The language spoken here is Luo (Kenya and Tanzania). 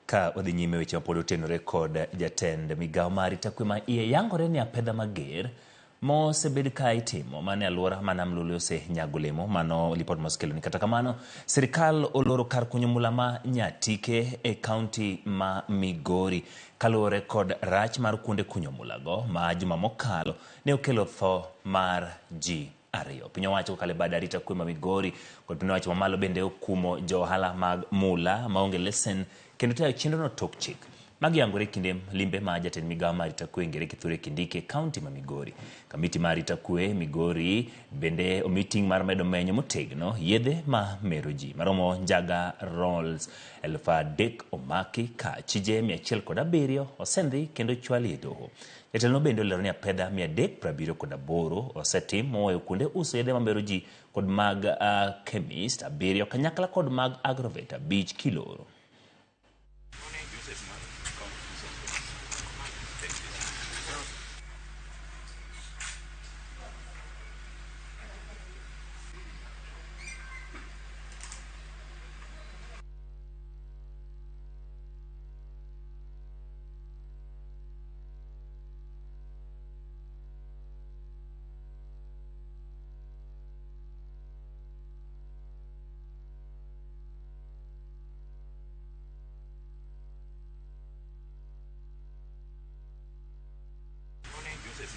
Ka wadhi nyime weche mapod otenore kod jatend migawo mar arita kwe ma iye yangore ni apedha mager mosebed ka itimo mana e alwora ma Nam Lolwe osenyago olemo mano lipot mosekeloni. Kata kamano, sirkal oloro kar kunyo mula ma Nyatike e kaunti ma Migori kaluwore kod rach mar kuonde kunyo mulago ma juma mokalo ne okelo tho mar ji ariyo. Piny owacho kokalo e bad arita kwe ma Migori kod piny owacho mamalo bende okumo jo ohala mag mula maonge lesen kendo tayo chenrono tok chik. Magi yangore e kinde limbe ma jatend migawo mar arita kwe Ngere Kithure Kindiki e kaunti ma Migori. Kamiti mar arita kwe Migori bende omi ting' mar medo menyo motegno yedhe ma mero ji maromo njaga rolls 3000 omaki ka chije 107 osendhi kendo chwali e doho. Jatelono bende olero ni apedha 378 osetim moweyo kuonde uso yedhe mamero ji kod mag chemist abiriyo kanyakla kod mag agrovet abich kiloro.